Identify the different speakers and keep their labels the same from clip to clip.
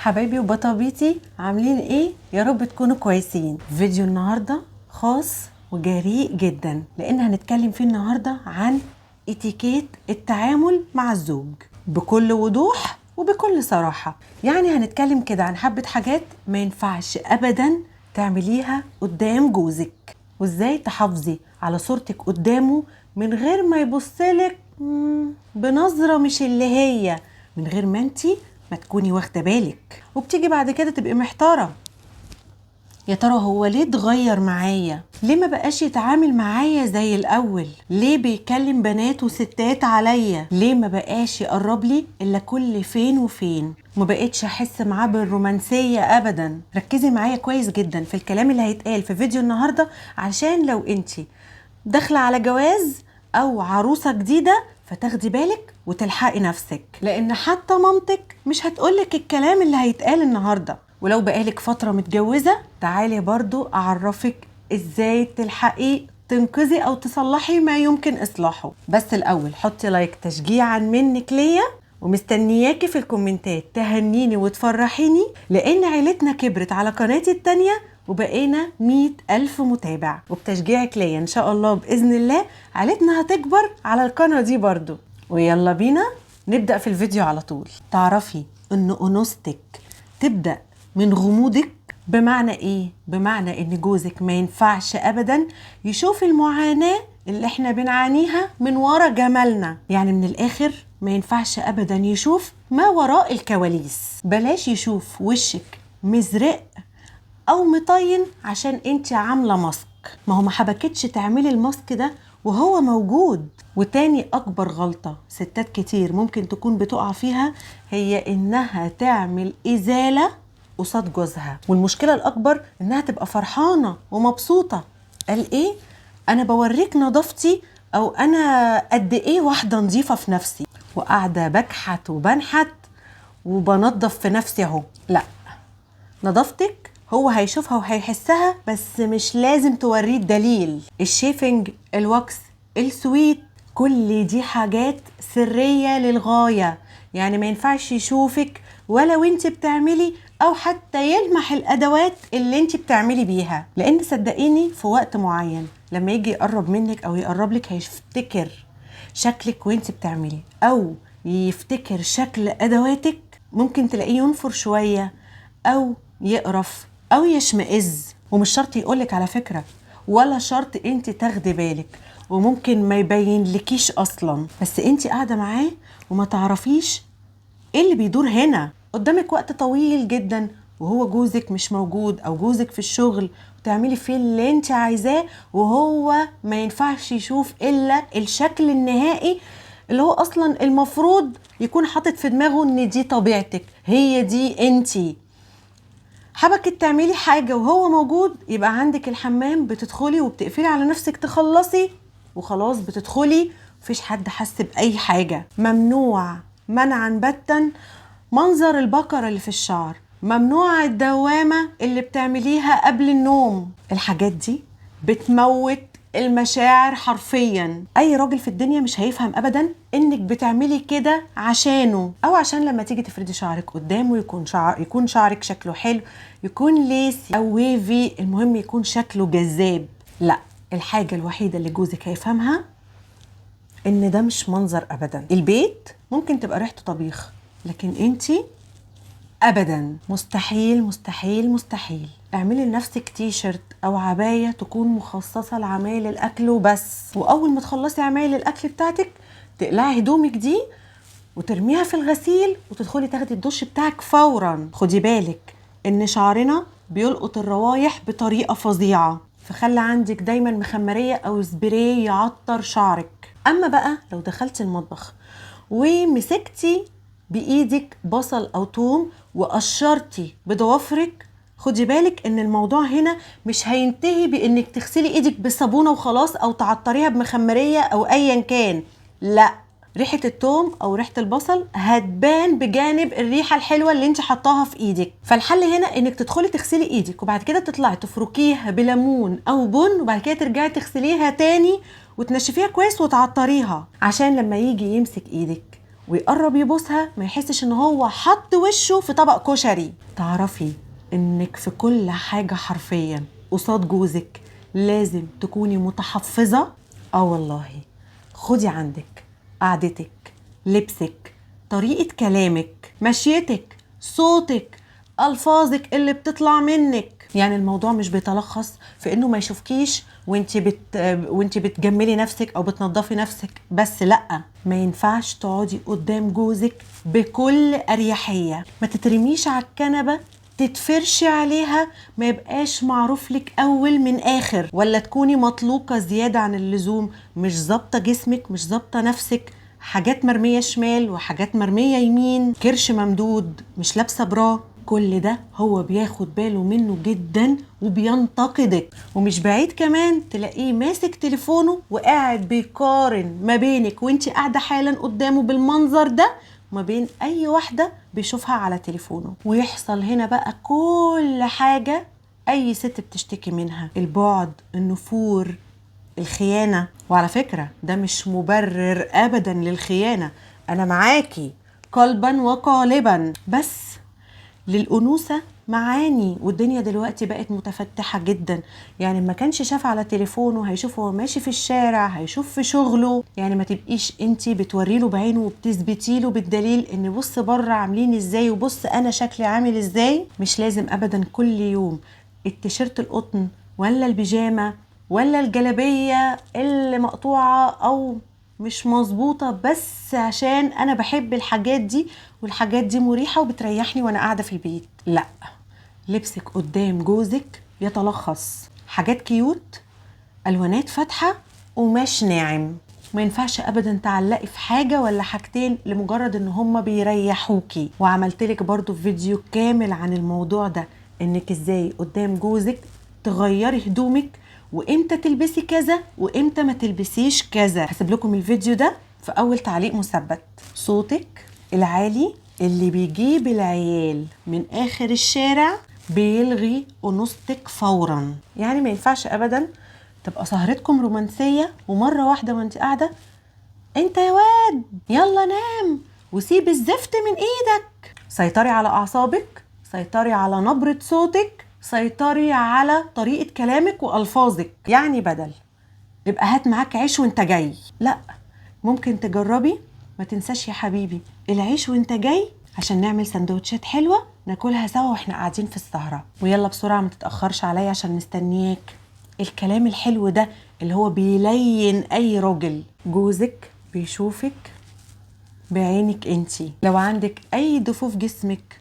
Speaker 1: حبايبي وبطابيتي، عاملين ايه؟ يا رب تكونوا كويسين. فيديو النهارده خاص وجريء جدا، لان هنتكلم فيه النهارده عن اتيكيت التعامل مع الزوج بكل وضوح وبكل صراحة. يعني هنتكلم كده عن حبة حاجات ما ينفعش ابدا تعمليها قدام جوزك، وازاي تحافظي على صورتك قدامه من غير ما يبصلك بنظرة مش اللي هي، من غير ما انتي ما تكوني واخدة بالك، وبتيجي بعد كده تبقي محتارة، يا ترى هو ليه اتغير معايا؟ ليه ما بقاش يتعامل معايا زي الأول؟ ليه بيكلم بنات وستات عليا؟ ليه ما بقاش يقرب لي إلا كل فين وفين؟ ما بقتش أحس معاه بالرومانسية أبدا. ركزي معايا كويس جدا في الكلام اللي هيتقال في فيديو النهاردة، عشان لو انتي داخلة على جواز أو عروسة جديدة فتاخدي بالك وتلحقي نفسك، لأن حتى مامتك مش هتقولك الكلام اللي هيتقال النهاردة. ولو بقالك فترة متجوزة تعالي برضو أعرفك إزاي تلحقي تنقذي أو تصلحي ما يمكن إصلاحه. بس الأول حطي like تشجيعا منك ليا، ومستنياكي في الكومنتات تهنيني وتفرحيني، لأن عيلتنا كبرت على قناتي التانية وبقينا 100,000 متابع، وبتشجيعك ليا إن شاء الله بإذن الله عيلتنا هتكبر على القناة دي برضو. ويلا بينا نبدأ في الفيديو على طول. تعرفي إن أنوثتك تبدأ من غموضك؟ بمعنى إيه؟ بمعنى إن جوزك ما ينفعش أبدا يشوف المعاناة اللي إحنا بنعانيها من ورا جمالنا، يعني من الآخر ما ينفعش أبدا يشوف ما وراء الكواليس. بلاش يشوف وشك مزرق أو مطين عشان أنت عاملة ماسك، ما هو ما حبكتش تعملي الماسك ده وهو موجود. وتاني أكبر غلطة ستات كتير ممكن تكون بتقع فيها هي إنها تعمل إزالة قصاد جوزها، والمشكلة الأكبر إنها تبقى فرحانة ومبسوطة، قال إيه؟ أنا بوريك نظافتي، أو أنا قد إيه واحدة نظيفة في نفسي، وقاعدة بكحت وبنحت وبنظف في نفسي أهو. لا، نظافتك هو هيشوفها وهيحسها، بس مش لازم توريه الدليل. ال shaving، ال wax، ال sweet، كل دي حاجات سرية للغاية، يعني ما ينفعش يشوفك ولا وانت بتعملي او حتى يلمح الادوات اللي انت بتعملي بيها، لان صدقيني في وقت معين لما يجي يقرب منك او يقرب لك هيفتكر شكلك وانت بتعملي، او يفتكر شكل ادواتك، ممكن تلاقيه ينفر شوية او يقرف او يشمئز. ومش شرط يقولك على فكرة، ولا شرط انت تاخدي بالك، وممكن ما يبين لكيش اصلا، بس انت قاعدة معاه وما تعرفيش ايه اللي بيدور هنا. قدامك وقت طويل جدا وهو جوزك مش موجود او جوزك في الشغل، وتعملي فيه اللي انت عايزاه، وهو ما ينفعش يشوف الا الشكل النهائي اللي هو اصلا المفروض يكون حاطط في دماغه ان دي طبيعتك، هي دي انتي. حبكت تعملي حاجة وهو موجود، يبقى عندك الحمام بتدخلي وبتقفلي على نفسك تخلصي وخلاص، بتدخلي مفيش حد حس بأي حاجة. ممنوع منعا باتا منظر البقرة اللي في الشعر، ممنوع الدوامة اللي بتعمليها قبل النوم. الحاجات دي بتموت المشاعر حرفيا. اي راجل في الدنيا مش هيفهم ابدا انك بتعملي كده عشانه، او عشان لما تيجي تفردي شعرك قدامه يكون شعرك شكله حلو، يكون lacy او wavy، المهم يكون شكله جذاب. لا، الحاجة الوحيدة اللي جوزك هيفهمها ان ده مش منظر ابدا. البيت ممكن تبقى ريحته طبيخ، لكن انتي ابدا مستحيل مستحيل مستحيل. اعملي لنفسك تي شيرت او عباية تكون مخصصة لعمايل الاكل وبس، واول ما تخلصي عمايل الاكل بتاعتك تقلعي هدومك دي وترميها في الغسيل وتدخلي تاخدي الدش بتاعك فورا. خدي بالك ان شعرنا بيلقط الروايح بطريقة فظيعة، فخلي عندك دايما مخمرية او سبراي يعطر شعرك. اما بقى لو دخلتي المطبخ ومسكتي بايدك بصل او توم وقشرتي بضوافرك، خدي بالك ان الموضوع هنا مش هينتهي بانك تغسلي ايدك بصابونه وخلاص، او تعطريها بمخمريه او ايا كان. لا، ريحه التوم او ريحه البصل هتبان بجانب الريحة الحلوة اللي انت حطاها في ايدك. فالحل هنا انك تدخلي تغسلي ايدك، وبعد كده تطلعي تفركيها بليمون او بن، وبعد كده ترجعي تغسليها تاني وتنشفيها كويس وتعطريها، عشان لما يجي يمسك ايدك ويقرب يبوسها ما يحسش ان هو حط وشه في طبق كشري. تعرفي انك في كل حاجة حرفيا قصاد جوزك لازم تكوني متحفظة. والله خدي عندك قعدتك، لبسك، طريقة كلامك، مشيتك، صوتك، ألفاظك اللي بتطلع منك. يعني الموضوع مش بيتلخص في انه ما يشوفكيش وانت بتجملي نفسك او بتنظفي نفسك بس، لا، ما ينفعش تقعدي قدام جوزك بكل اريحية، ما تترميش على الكنبة تتفرشي عليها، ما يبقاش معروف لك اول من اخر، ولا تكوني مطلوقه زيادة عن اللزوم، مش ظابطة جسمك، مش ظابطة نفسك، حاجات مرمية شمال وحاجات مرمية يمين، كرش ممدود، مش لابسه برا. كل ده هو بياخد باله منه جدا وبينتقدك. ومش بعيد كمان تلاقيه ماسك تليفونه وقاعد بيقارن ما بينك وانت قاعدة حالا قدامه بالمنظر ده ما بين اي واحدة بيشوفها على تليفونه. ويحصل هنا بقى كل حاجة اي ست بتشتكي منها: البعد، النفور، الخيانة. وعلى فكرة ده مش مبرر ابدا للخيانه، انا معاكي قلبا وقالبا، بس للأنوثة معاني. والدنيا دلوقتي بقت متفتحة جدا، يعني ما كانش شاف على تليفونه هيشوف هو ماشي في الشارع، هيشوف في شغله. يعني ما تبقيش انتي بتوريله بعينه وبتثبتيله بالدليل ان بص بره عاملين ازاي وبص انا شكلي عامل ازاي. مش لازم ابدا كل يوم التيشيرت القطن ولا البيجامة ولا الجلابية اللي مقطوعة او مش مظبوطة، بس عشان انا بحب الحاجات دي والحاجات دي مريحة وبتريحني وانا قاعدة في البيت. لا، لبسك قدام جوزك يتلخص حاجات cute، الوانات فاتحة، قماش ناعم. ما ينفعش ابدا تعلقي في حاجة ولا حاجتين لمجرد ان هما بيريحوكي. وعملتلك برضو فيديو كامل عن الموضوع ده، انك ازاي قدام جوزك تغيري هدومك وامتى تلبسي كذا وامتى ما تلبسيش كذا. هسيب لكم الفيديو ده في اول تعليق مثبت. صوتك العالي اللي بيجيب العيال من اخر الشارع بيلغي انوثتك فورا. يعني ما ينفعش ابدا تبقى سهرتكم رومانسية ومرة واحدة وانت قاعدة انت يا واد يلا نام وسيب الزفت من ايدك. سيطري على اعصابك، سيطري على نبره صوتك، سيطري على طريقة كلامك وألفاظك. يعني بدل يبقى هات معاك عيش وانت جاي، لا، ممكن تجربي ما تنساش يا حبيبي العيش وانت جاي عشان نعمل سندوتشات حلوة ناكلها سوا واحنا قاعدين في السهرة، ويلا بسرعة ما تتأخرش عليا عشان مستنياك. الكلام الحلو ده اللي هو بيلين أي راجل. جوزك بيشوفك بعينك انتي، لو عندك أي défaut في جسمك،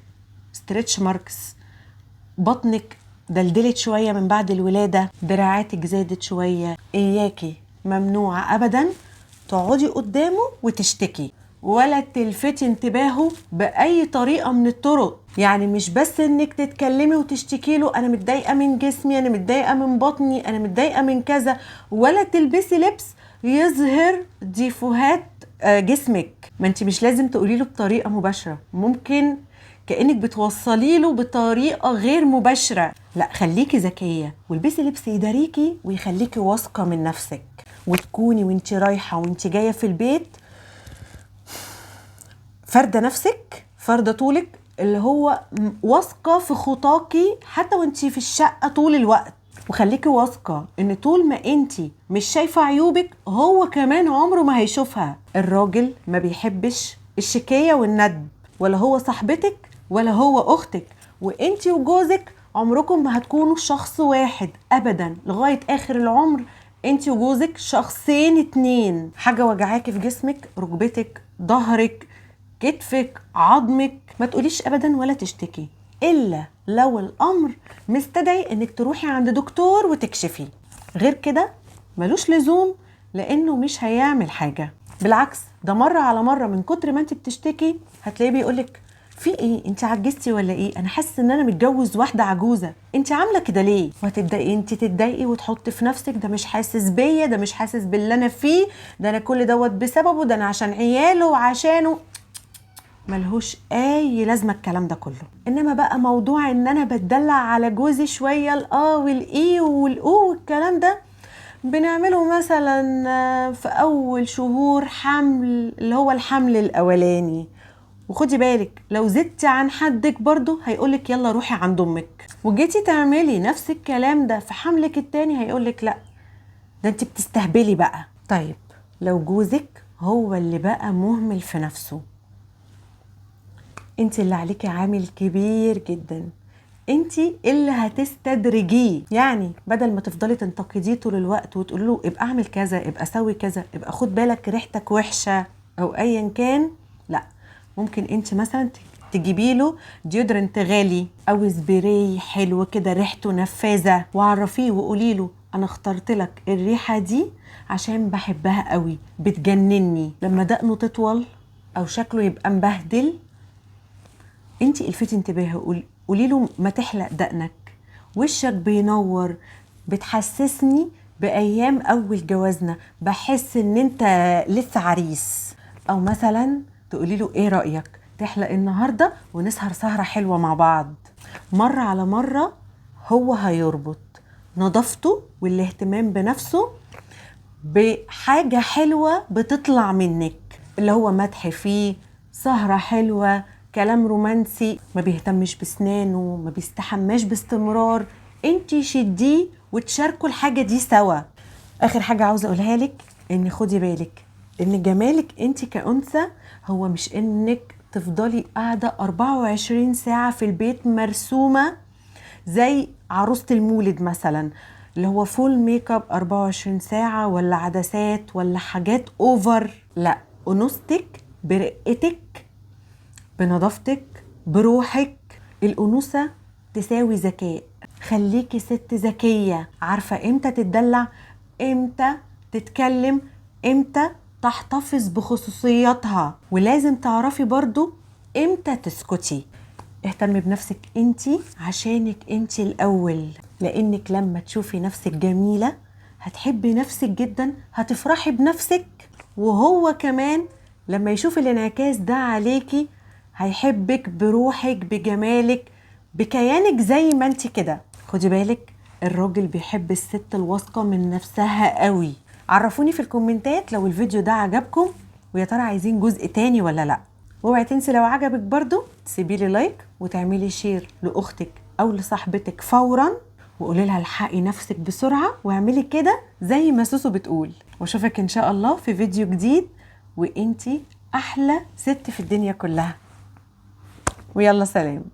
Speaker 1: stretch marks، بطنك دلدلت شوية من بعد الولادة، دراعاتك زادت شوية، اياكي ممنوع ابدا تقعدي قدامه وتشتكي ولا تلفتي انتباهه باي طريقه من الطرق. يعني مش بس انك تتكلمي وتشتكي له انا متضايقة من جسمي، انا متضايقة من بطني، انا متضايقة من كذا، ولا تلبسي لبس يظهر ديفوهات جسمك. ما انت مش لازم تقولي له بطريقة مباشرة، ممكن كأنك بتوصلي له بطريقة غير مباشرة. لا، خليكي ذكية والبسي لبس يداريكي ويخليكي واثقة من نفسك، وتكوني وانت رايحة وانت جاية في البيت فاردة نفسك، فاردة طولك، اللي هو واثقة في خطاكي حتى وانت في الشقة طول الوقت. وخليكي واثقة ان طول ما انت مش شايفة عيوبك هو كمان عمره ما هيشوفها. الراجل ما بيحبش الشكاية والندب، ولا هو صاحبتك ولا هو اختك، وانتي وجوزك عمركم ما هتكونوا شخص واحد ابدا لغاية اخر العمر. انتي وجوزك شخصين اتنين. حاجة وجعاكي في جسمك، ركبتك، ظهرك، كتفك، عظمك، ما تقوليش ابدا ولا تشتكي الا لو الامر مستدعي انك تروحي عند دكتور وتكشفي. غير كده ملوش لزوم لانه مش هيعمل حاجة. بالعكس ده مرة على مرة من كتر ما انت بتشتكي هتلاقيه بيقولك في ايه، انت عجزتي ولا ايه، انا حاسه ان انا متجوز واحدة عجوزه، انت عامله كده ليه؟ وهتبداي انت تتضايقي وتحطي في نفسك ده مش حاسس بيا، ده مش حاسس باللي انا فيه، ده انا كل دوت بسببه، ده انا عشان عياله وعشانه. ملهوش اي لازمه الكلام ده كله. انما بقى موضوع ان انا بتدلع على جوزي شوية الاه والاي والاو والكلام ده بنعمله مثلا في اول شهور حمل اللي هو الحمل الاولاني. وخدي بالك لو زدتي عن حدك برضو هيقولك يلا روحي عند امك، وجيتي تعملي نفس الكلام ده في حملك التاني هيقولك لا ده انت بتستهبلي بقى. طيب لو جوزك هو اللي بقى مهمل في نفسه، انت اللي عليكي عامل كبير جدا، انت اللي هتستدرجيه. يعني بدل ما تفضلي تنتقديه طول الوقت وتقولي له ابقى اعمل كذا، ابقى سوي كذا، ابقى خد بالك ريحتك وحشة او ايا كان، لا ممكن انت مثلا تجيبي له deodorant غالي او سبراي حلو كده ريحته نفاذه، وعرفيه وقولي له انا اخترت لك الريحة دي عشان بحبها قوي، بتجنني. لما دقنه تطول او شكله يبقى مبهدل، انت الفتي انتباهه، قولي له ما تحلق دقنك، وشك بينور، بتحسسني بايام اول جوازنا، بحس ان انت لسه عريس. او مثلا تقولي له ايه رايك تحلق النهارده ونسهر سهره حلوة مع بعض. مرة على مرة هو هيربط نظافته والاهتمام بنفسه بحاجة حلوة بتطلع منك، اللي هو مدح فيه، سهره حلوة، كلام رومانسي، ما بيهتمش بسنانه، ما بيستحماش باستمرار، انتي شديه وتشاركوا الحاجة دي سوا. اخر حاجة عاوزه اقولها لك ان خدي بالك ان جمالك انتي كأنثى هو مش انك تفضلي قاعدة 24 ساعة في البيت مرسومه زي عروسه المولد مثلا، اللي هو full makeup 24 ساعة ولا عدسات ولا حاجات over. لا، انوثتك برقتك بنظافتك بروحك، الأنوثة تساوي ذكاء. خليكي ست ذكية، عارفة امتى تتدلع، امتى تتكلم، امتى تحتفظ بخصوصياتها، ولازم تعرفي برضو امتى تسكتي. اهتمي بنفسك انتي عشانك انتي الأول، لأنك لما تشوفي نفسك جميلة هتحبي نفسك جدا، هتفرحي بنفسك، وهو كمان لما يشوف الانعكاس ده عليكي هيحبك بروحك بجمالك بكيانك زي ما انت كده. خدي بالك الراجل بيحب الست الواثقة من نفسها قوي. عرفوني في الكومنتات لو الفيديو ده عجبكم، ويا ترى عايزين جزء تاني ولا لا. واوعي تنسي لو عجبك برضو تسيبي لي like وتعملي share لاختك او لصاحبتك فورا، وقولي لها الحقي نفسك بسرعة واعملي كده زي ما سوسو بتقول. واشوفك ان شاء الله في فيديو جديد، وانتي احلى ست في الدنيا كلها. ويلا سلام.